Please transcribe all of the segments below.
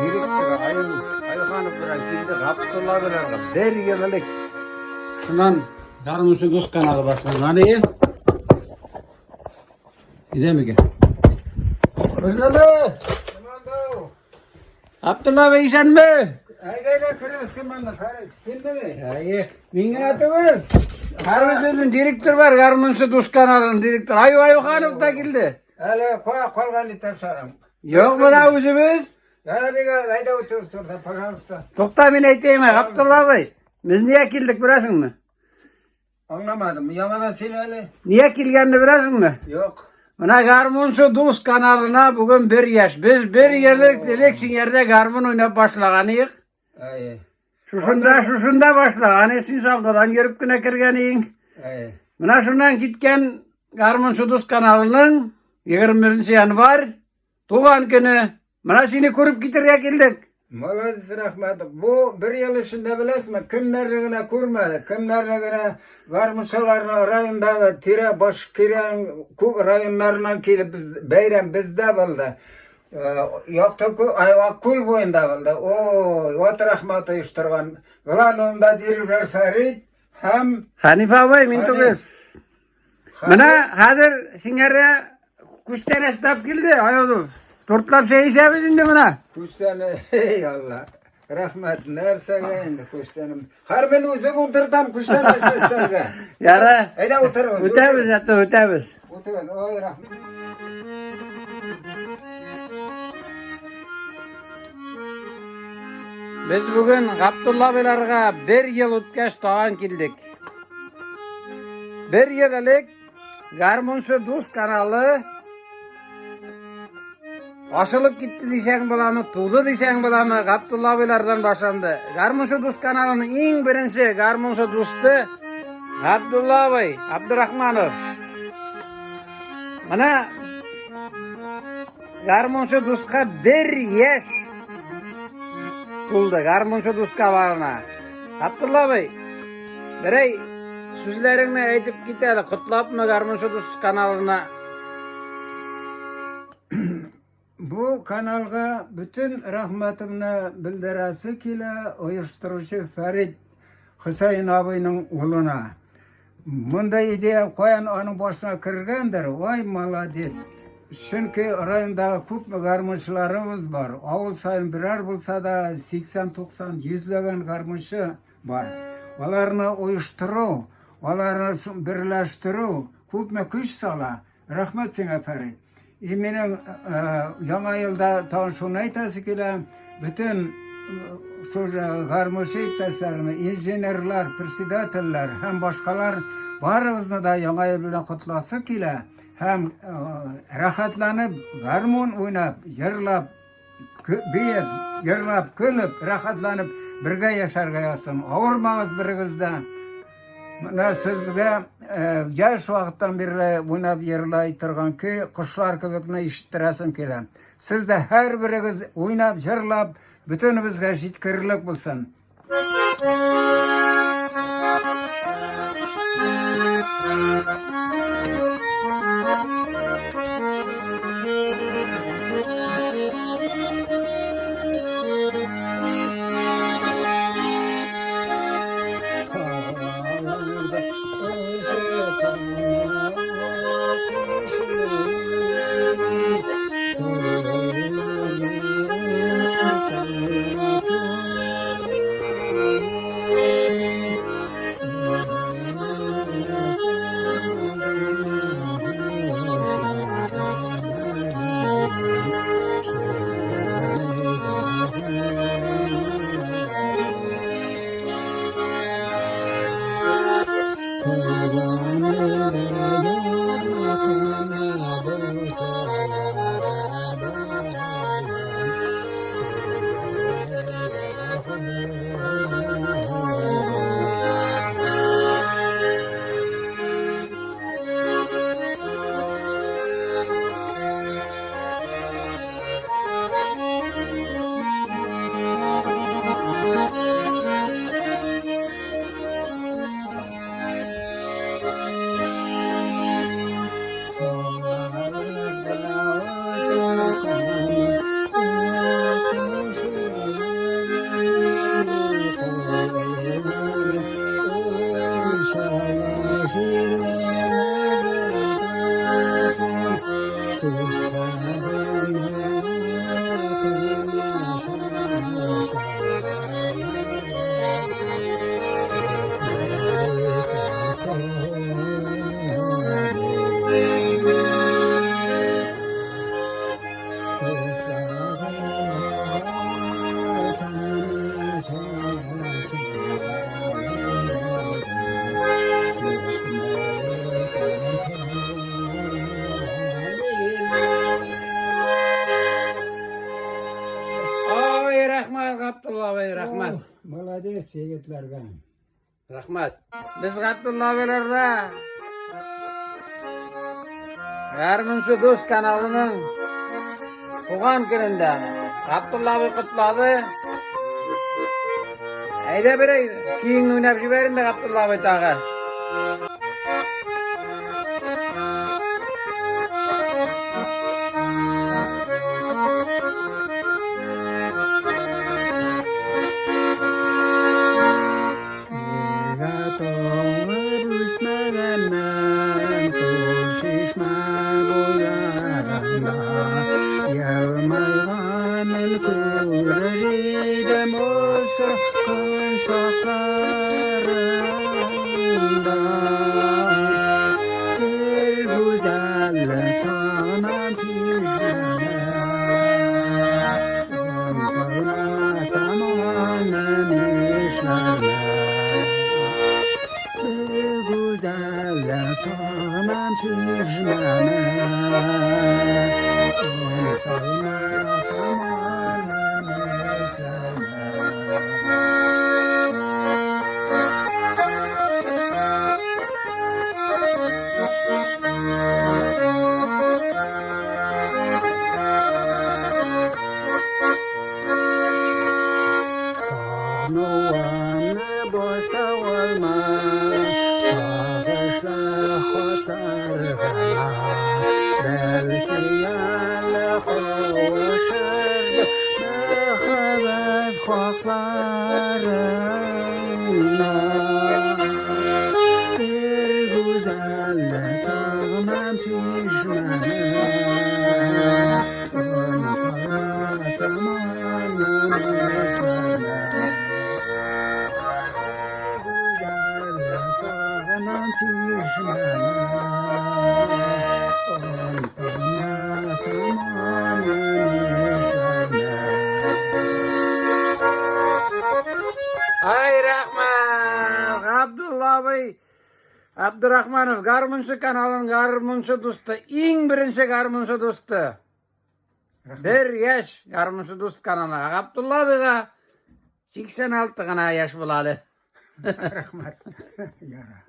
Директор Аю Аюханов белән килде Габдулла белән бер ел элек. Шуннан Гармунчы дус каналы башланган иде. Кидәме икән? Күренәме? Абдулла абый исәнме? Әйдә, әйдә, керегез, кем анда, Фәрит, синме? Әйе, мин генә түгел. Хәзер безнең директор бар, Гармунчы дус каналының директоры Аю Аюханов та килде. Әле кая калган иптәшләрем? Юк, менә үзебез. Әле бик әйдә үтегез турда, пожалуйста. Тукта, мин әйтәйем, Габдулла абый. Без нигә килдек, беләсеңме? Аңламадым. Яңадан сөйлә әле. Нигә килгәнне беләсеңме? Юк. Менә Гармунчы дус каналына бүген бер яшь. Без бер еллык элек сиңәрдә гармун уйнап башлаган идек. Әйе. Шушында, шушында башлаган идек. Син саудадан йөреп кенә кергән идең. Әйе. Менә шуннан киткән Гармунчы дус каналының 21 январь Туган көне. Менә сине күреп китергә килдек. Молодец, рәхмәт. Бу бер ел эчендә беләсезме, кемнәрне генә күрмәдек, кемнәрне генә гармунчыларны райондагы тирә Башкирияның күп районнарыннан килеп без, бәйрәм бездә булды. Якты Аккүл буенда булды. Ой, вот рәхмәт оештырган. Главный дирижер Фәрит һәм Хәниф абый, мин түгел. Менә хәзер сиңәргә күчтәнәч тап килде, Айодов. Тортлап чәй эчәбез инде менә. Күчтәнә, эй Алла. Рәхмәт, нәрсәгә инде күчтәнем. Хәр мин үзем утыртам күчтәнәч өстәлгә. Яра. Әйдә утырыгыз. Үтәбез, аты, үтәбез. Утырыгыз. Ой, рәхмәт. Без бүген Габдулла абыйларга бер ел үткәч тагын килдек. Бер ел элек Гармунчы дус каналы ачылып китте дисәң буламы, туды дисәң буламы, Габдулла абыйлардан башланды. Гармунчы дус каналының иң беренче гармунчы дусты Габдулла абый Абдурахманов. Менә гармунчы дуска бер яшь тулды, гармунчы дуска барына. Абдулла абый, берәй сүзләреңне әйтеп кит әле, котлапмы гармунчы дус каналына? Бу каналга бөтен рәхмәтемне белдерәсе килә оештыручы Фәрит Хөсәен абыйның улына. Мондай идея каян аның башына кергәндер, ой, молодец. Чөнки райондагы күпме гармунчыларыбыз бар. Авыл саен берәр булса да 80, 90, йөзләгән гармунчы бар. Аларны оештыру, аларны берләштерү күпме көч сала. Рәхмәт сиңа, Фәрит. И минем яңа елда тагын шуны әйтәсе килә, бөтен шул гармунчы иптәшләрне, инженерлар, председательләр һәм башкалар барыгызны да яңа ел белән котласы килә һәм рәхәтләнеп гармун уйнап, җырлап, биеп, җырлап, көлеп, рәхәтләнеп бергә яшәргә язсын. Авырмагыз берегез дә. Менә сезгә яшь вакыттан бирле уйнап җырлай торган көй кошлар кебекне ишеттерәсем килә. Сез дә һәрберегез уйнап, җырлап, бөтенебезгә җиткерерлек булсын. Молодец егетләргә. Рәхмәт. Без Габдулла абыйларда Гармунчы дус каналының туган көнендә Габдулла абый котлады. Әйдә берәй киң уйнап җибәр инде Габдулла абый тагы. Нигә туңып үсмәгәнмен, Шул чишмә буйларында. Елмайганын күрер идем Очрашкан чакларында. Бер гүзәлле санам чишмәне, Онытылмасам аны нишләрмен? Бер гүзәлле санам чишмәне, Онытылмасам аны нишләрмен? Сагынуымны баса алмас, Сагышлы хатар гына. Бәлки әле кавышырбыз Мәхәббәт хакларына. Бер гүзәлне сагынам чишмәне, Онытылмасам аны нишләрмен? Гүзәлне сагынам чишмәне, Онытылмасам аны нишләрмен? Ай, рәхмәт! Габдулла абый Абдурахманов гармунчы каналының гармунчы дусты, иң беренче гармунчы дусты. Бер яшь гармунчы дуст каналы. Габдулла абыйга 86 гына яшь була әле. Рәхмәт. Яра.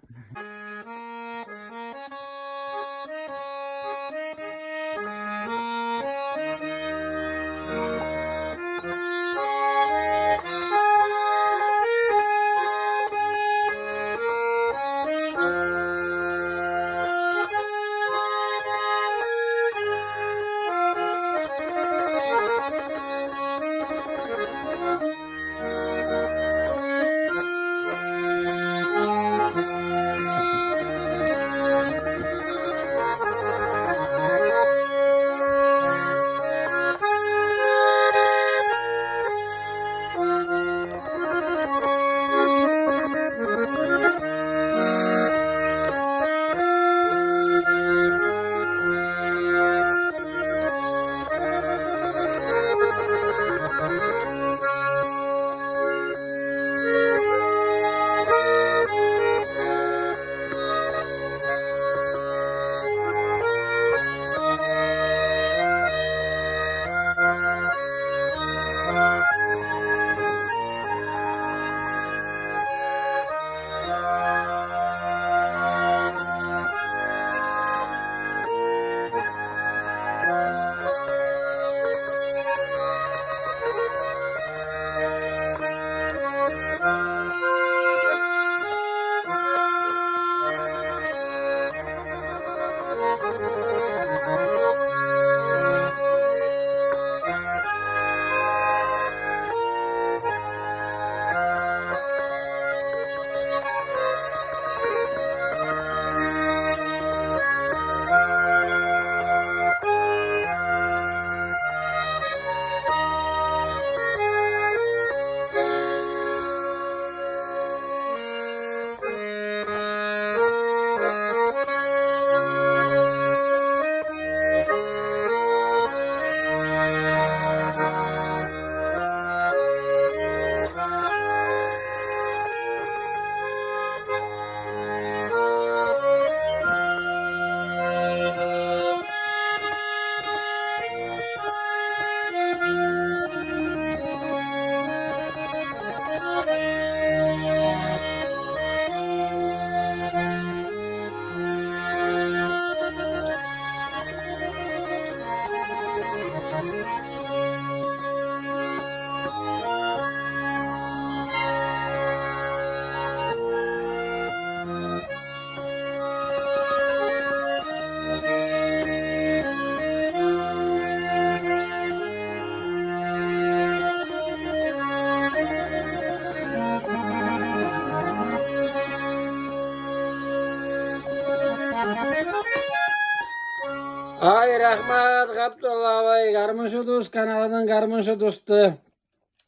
Ай, рәхмәт, Габдулла абый, гармунчы дус каналының гармунчы дусты.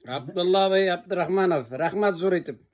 Габдулла абый Абдрахманов, рәхмәт зур итеп.